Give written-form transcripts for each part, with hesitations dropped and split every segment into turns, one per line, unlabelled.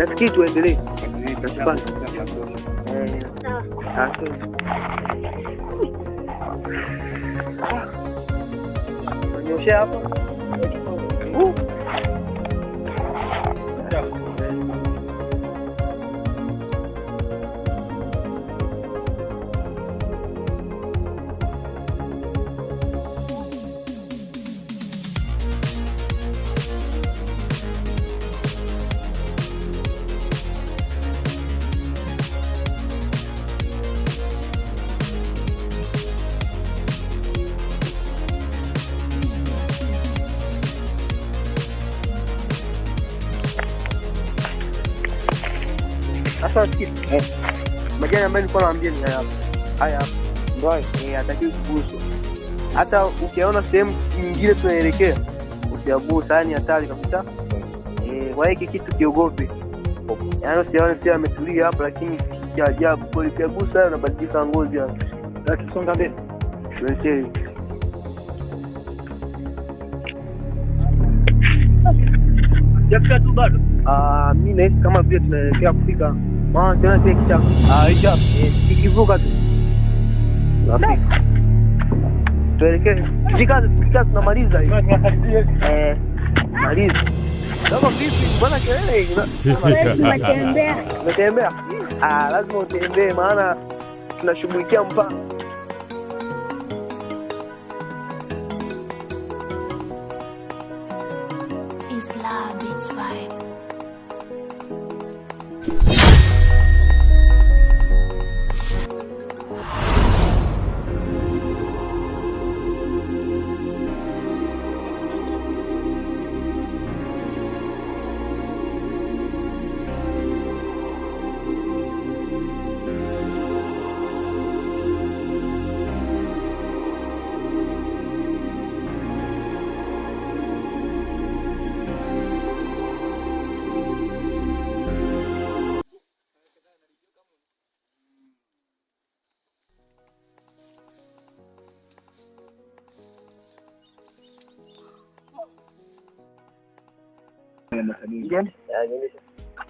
Nafikiri tuendelee. Nyoshe hapo. Sasa sikia. Majani ambayo nilikuwa nawaambia ni haya hapa. Haya hapa. Ndio haya. Hatakiwi kuguswa. Hata ukiona sehemu nyingine tunaelekea, usiaguse, yani hatari kabisa. Kwa hiki kitu kiogope. Yaani usione pia ametulia hapa, lakini cha ajabu kweli ukiagusa unabadilika ngozi yake.
Lakini songa mbele.
Tuelekee.
Jafika tu bado.
Mimi nahisi kama vile tunaelekea kufika. Maana tena kile kichaka. Hicho kikivuka tu. Tunafika. Tuelekee. Jikaze, jikaze tunamaliza hivi. Maliza. Kama vipi? Mbona kelele hii?
Tunatembea.
Unatembea? Lazima utembee maana tunashughulikia mpango.
Isla Beach Vibe.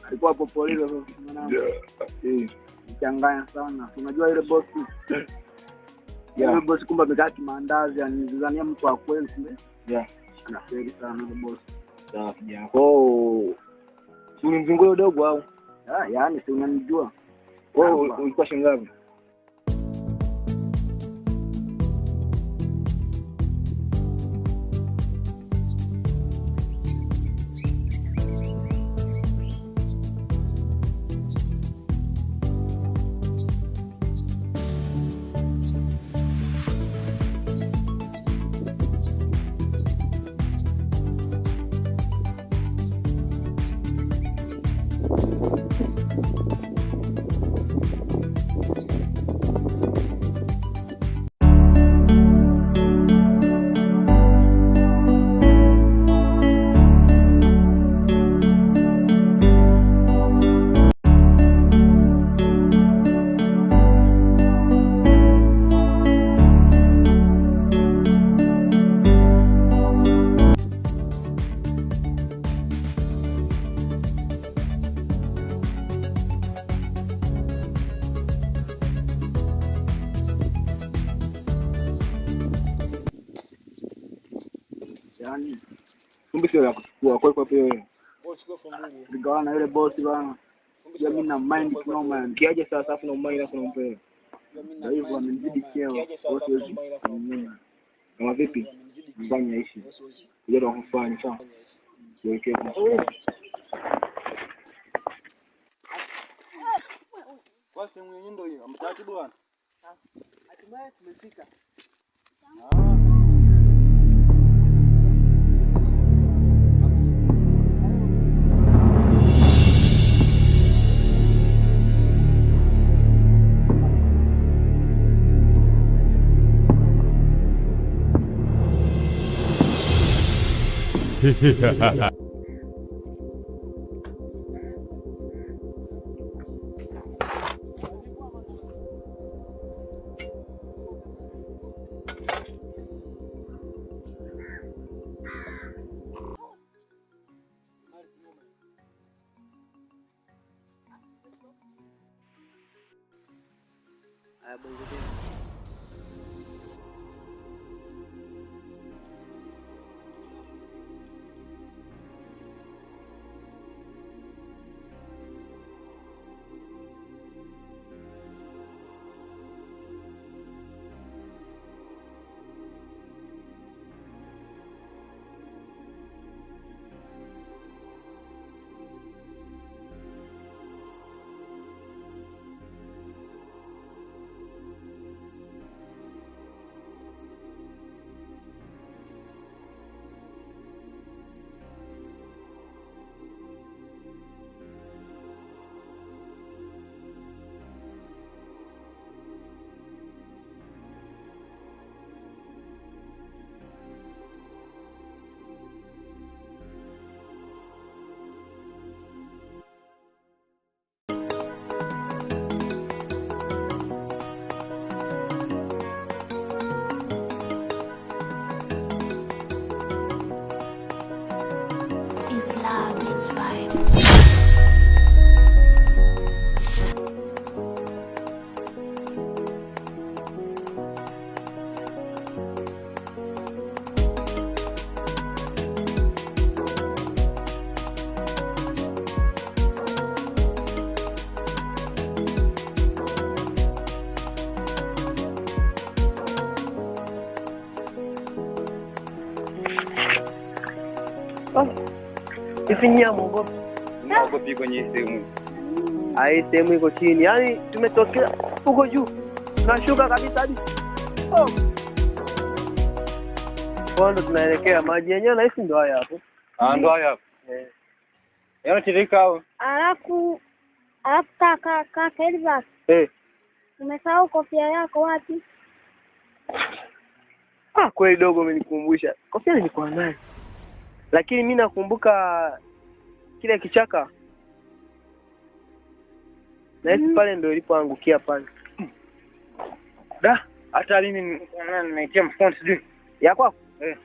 Alikuwa hapo polisi mwanangu. Nichanganya sana. Unajua yule boss. Yule boss kumbe amekaa kimaandazi, anizania mtu wa kweli kumbe. Anafeli sana yule boss.
Sawa kijana. Kwa hiyo ulimzungua dogo au?
Yaani si unanijua.
Kwa hiyo ulikuwa shilingi ngapi?
Yaani
Kumbe sio ya kuchukua kwa kwa wewe.
Nigawana yule boss bana. Ya mimi na mind kinoma yani.
Kiaje sasa afu na umai na kuna mpele.
Ndio hivyo amenizidi cheo. Boss hawezi kuninyima.
Kama vipi? Mfanye aishi. Ndio tunakufanya sawa. Tuelekee.
Kwa sehemu yenyewe ndio hiyo. Mtaratibu bwana.
Hatimaye tumefika. Haya bongo tena.
Isla Beats Vibe.
Hivi nyie hamuogopi?
Naogopi kwenye hii sehemu.
Ah, hii sehemu iko chini. Yaani tumetokea huko juu. Tunashuka kabisa hadi. Oh. Kwa ndo tunaelekea maji yenyewe nahisi ndo haya hapo.
Ah, ndo haya hapo.
Eh.
Yanatiririka hao.
Alafu kaka kaka Elvas,
Eh.
umesahau kofia yako wapi?
Ah, kweli dogo umenikumbusha. Kofia nilikuwa nayo. Lakini mimi nakumbuka kile kichaka. Na hisi pale ndio ilipoangukia pale.
Da, hata mimi nimeitia mfukoni sijui.
Ya kwako?
Eh.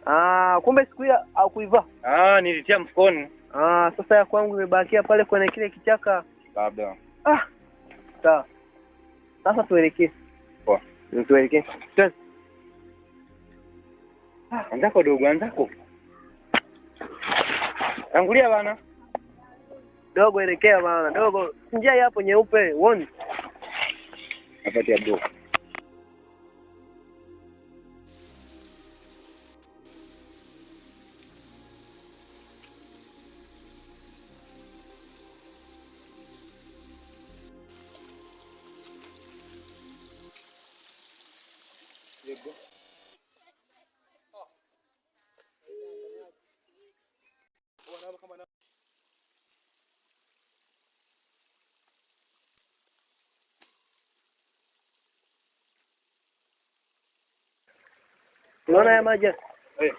Ah, kumbe siku ile hakuivaa.
Ah, nilitia mfukoni.
Ah, sasa ya kwangu imebakia pale kwenye kile kichaka.
Labda.
Ah. Sawa. Sasa tuelekee.
Poa.
Tuelekee. Twende.
Anzako dogo, anzako. Tangulia bana.
Dogo elekea bana. Dogo, njia hapo nyeupe, uone.
Napatia dogo.
Unaona haya maji?
Eh.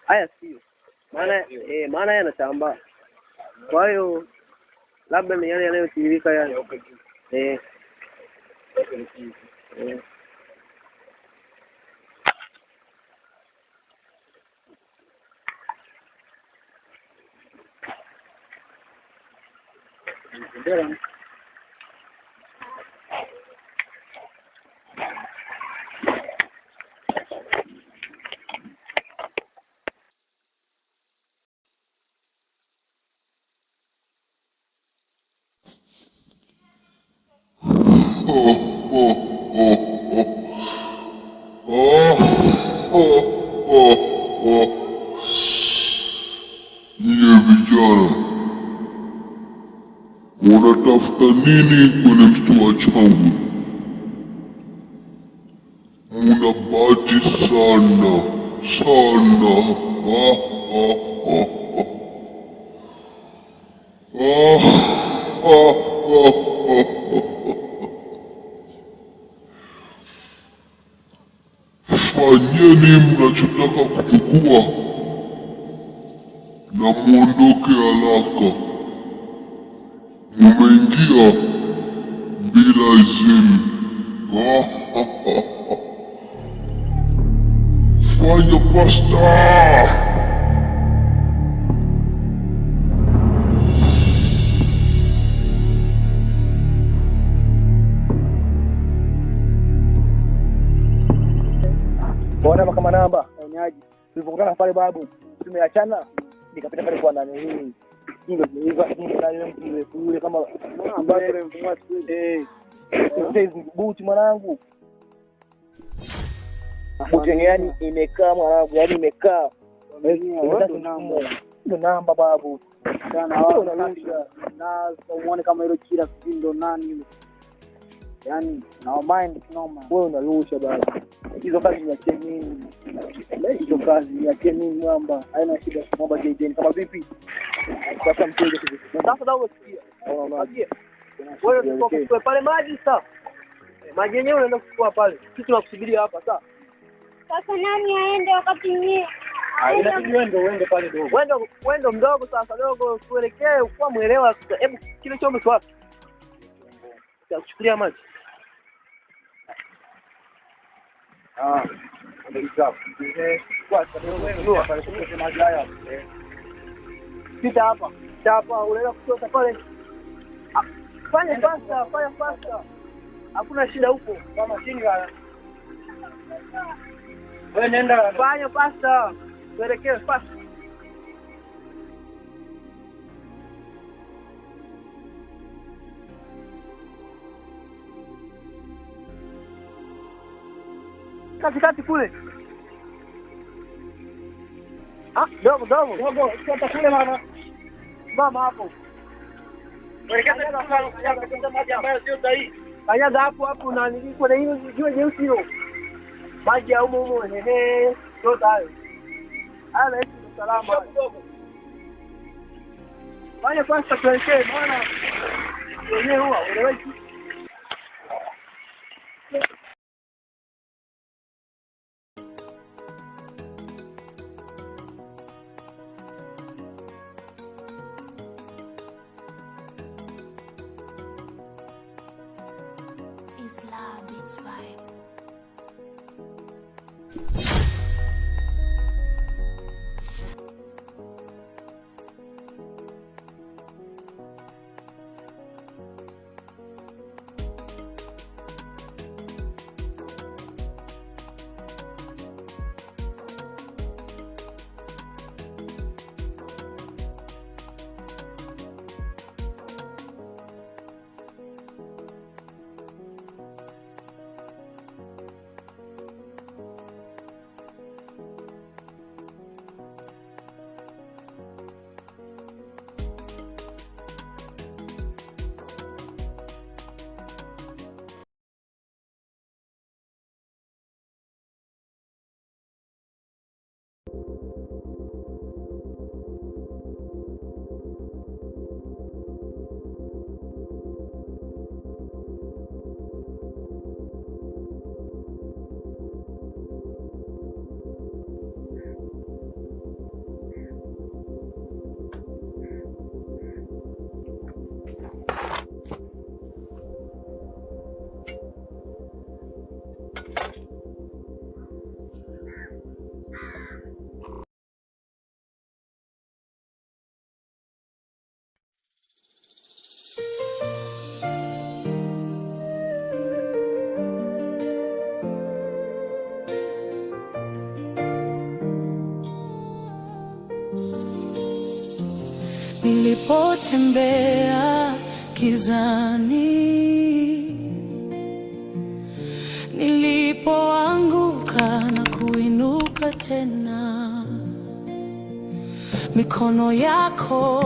Haya sio. Maana maana yanatambaa. Kwa hiyo labda ni yale yanayotiririka yale. Eh. Eh.
Nyie vijana, unatafuta nini kwenye msitu wa Changwe? Muna bahati sana sana. Ah, ah, ah, ah, ah. Fanyeni mnachotaka kuchukua na muondoke haraka. Mumeingia bila idhini. Fanya pasta!
Bwana kama namba
Onyaji.
tulipokutana pale babu, tumeachana nikapita pale kwa nani hii. Ndio ndio yule mtu mrefu yule kama
Ambaye mfumua siku hizi.
Hizi buti mwanangu. Buti yenyewe yani imekaa mwanangu, yani imekaa. Ndio namba babu.
Sana wao unarusha. Na umuone kama hilo kila sijui ndo nani yule. Yaani na mind kinoma.
Wewe unarusha babu. Hizo kazi niachie mimi. Hizo kazi niachie mimi mwamba. Haina shida mwamba JJ kama vipi? Sasa mteja
Sasa dogo sikia. Wewe unatoka pale maji sasa. Maji yenyewe unaenda kuchukua pale. Sisi tunakusubiria hapa sasa.
Sasa nani aende wakati nyie?
Inabidi wewe uende pale dogo.
Wewe ndo mdogo sasa dogo, tuelekee kwa muelewa. Hebu kile chombo kiko wapi? Cha kuchukulia maji. Pita hapa. Pita hapa unaenda kuchota pale. Fanya fasta, fanya fasta. Hakuna shida huko.
Kama chini haya. Wewe nenda
fanya fasta. Tuelekee fasta. Katikati kule. Ah, dogo dogo.
Dogo, chota kule mama.
Mama hapo.
Elekeza maji ambayo sio sahihi.
Kanyaga hapo hapo na nilikuwa na hiyo jiwe jeusi hilo. Maji ya humo humo ehe, chota hayo. Haya na hizo salama. Fanya fasta tuelekee maana wenyewe huwa ueleweki.
Is love its vibe.
Nilipotembea gizani, nilipoanguka na kuinuka tena, mikono yako